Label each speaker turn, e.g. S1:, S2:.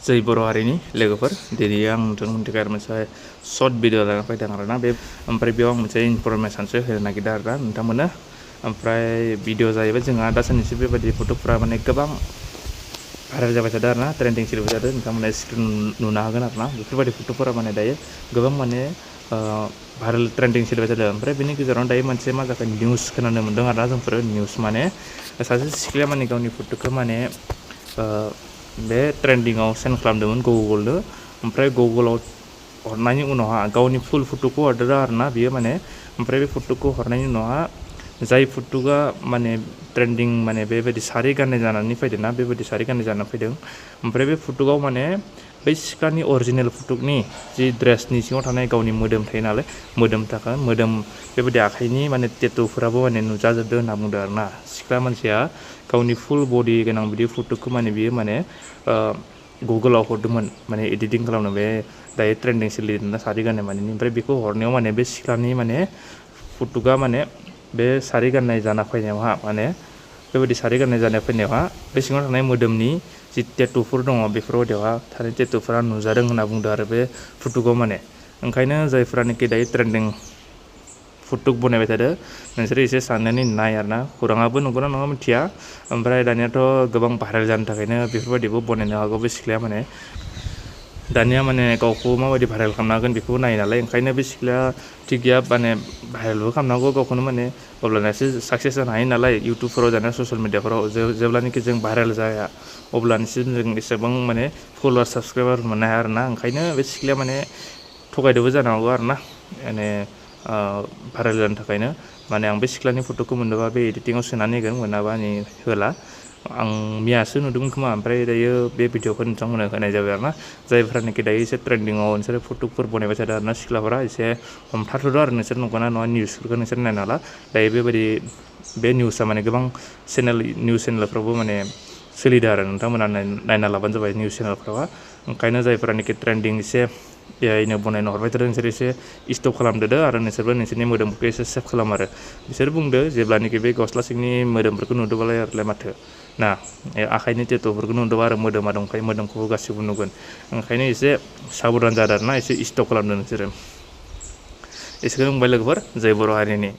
S1: जै बर' हारिनि लोगोफोर दिनै आं नोंथांमोननि थाखाय मोनसे सर्ट भिडिअ लाना फैदों आरोना बे ओमफ्राय बेयाव आं मोनसे इनफरमेसनसो होनो नागिरदों आरोना नोंथांमोननो ओमफ्राय भिडिअ जाहैबाय जोंहा दासाननैसो बेबायदि फट'फोरा माने गोबां भाइरेल जाबाय थादों आरोना ट्रेन्डिं सोलिबाय थादों नोंथांमोना स्क्रिन नुनो हागोन आरोना बेफोरबायदि फट'फोरा माने दायो गोबां माने भाइरेल ट्रेन्डिं सोलिबाय थादों ओमफ्राय बेनि गेजेरावनो दायो मोनसे मा जाखो निउस खोनानो मोन्दों आरोना जोंफोर निउस माने सासे सिख्लाया माने गावनि फट'खौ माने बे ट्रेन्डिंआव सेन्ड खालामदोंमोन गुगोलनो ओमफ्राय गुगोलाव हरनायनि उनावहा गावनि फुल फट'खौ हरदों आरोना बियो माने ओमफ्राय बे फट'खौ हरनायनि उनावहा जाय फट'आ माने ट्रेन्डिं माने बेबायदि सारि गाननाय जानानै फैदों ना बेबायदि सारि गाननाय जानानै फैदों ओमफ्राय बे फट'आव माने बै सिख्लानि अरिजिनेल फट'नि जि ड्रेसनि सिङाव थानाय गावनि मोदोम थायो नालाय मोदोम थाखा मोदोम बेबायदि आखाइनि माने टेटुफोराबो माने नुजाजोबदों होनना बुंदों आरोना सिख्ला मानसिया गावनि फुल बडि गोनां बिदि फट'खौ माने बियो माने गुगोलाव हरदोंमोन माने एडिटिं खालामनो बे दायो ट्रेन्डिं सोलिदों ना सारि गाननाय माने ओमफ्राय बेखौ हरनायाव माने बे सिख्लानि माने फट'आ माने बे सारि गाननाय जाना फैनायावहा माने बेबायदि सारि गाननाय जाना फैनायावहा बे सिङाव थानाय मोदोमनि जि टेटुफोर दङ बेफोरबायदियावहा थानाय टेटुफोरा नुजादों होनना बुंदों आरो बे फट'खौ माने ओंखायनो जायफ्रानोखि दायो ट्रेन्डिं फटक बनायबाय थादों नोंसोरो एसे साननानै नाय आरोना खौराङाबो नंगौना नङा मिथिया ओमफ्राय दानियाथ' गोबां भाइरेल जानो थाखायनो बेफोरबायदिबो बनायनो हागौ बे सिख्लाया माने दानिया माने गावखौ माबायदि भाइरेल खालामनो हागोन बेखौ नायो नालाय ओंखायनो बे सिख्लाया थिग गैया माने भाइरेलबो खालामनांगौ गावखौनो माने अब्लानासो साक्सेस जानो हायो नालाय इउटुबफोराव दानिया ससियेल मिडियाफोराव जेब्लानाखि जों भाइरेल जाया अब्लानिसो जों एसेबां माने फल'वार साबसक्राइबार मोननो हाया आरोना ओंखायनो बे सिख्लाया माने थगायदोंबो जानो हागौ आरोना माने भाइरेल जानो थाखायनो माने आं बे सिख्लानि फट'खौ मोनोबा बे एडिटिंआव सोनानै होगोन मोनाबा नै होला आं मैयासो नुदोंमोन खोमा ओमफ्राय दायो बे भिडिअखौ नोंथांमोननो होनाय जाबाय आरोना जायफ्रानोखि दायो एसे ट्रेन्डिङाव नोंसोरो फट'फोर बनायबाय थादों आरोना सिख्लाफोरा एसे हमथाथ'दो आरो नोंसोर नंगौना नङा निउसफोरखौ नोंसोर नायनो हाला दायो बेबायदि बे निउसआ माने गोबां निउस चेनेलफ्रावबो माने सोलिदों आरो नोंथांमोना नायना लाबानो जाबाय निउस चेनेलफ्रावहा ओंखायनो जायफ्रानोखि ट्रेन्डिं एसे एआइनो बनायनो हरबाय थादों नोंसोर एसे स्टप खालामदो आरो नोंसोरबो नोंसोरनि मोदोमफोरखौ एसे सेभ खालाम आरो बिसोर बुंदो जेब्लानोखि बे गस्ला सिंनि मोदोमफोरखौ नुदोंबालाय आरोलाय माथो ना आखाइनि टेटुफोरखौ नुदोंबा आरो मोदोमा दंखायो मोदोमखौबो गासिबो नुगोन ओंखायनो एसे साबधान जादों आरोना एसे स्टप खालामदो नोंसोरो एसेखौनो बुंबाय लोगोफोर जै बर' हारिनि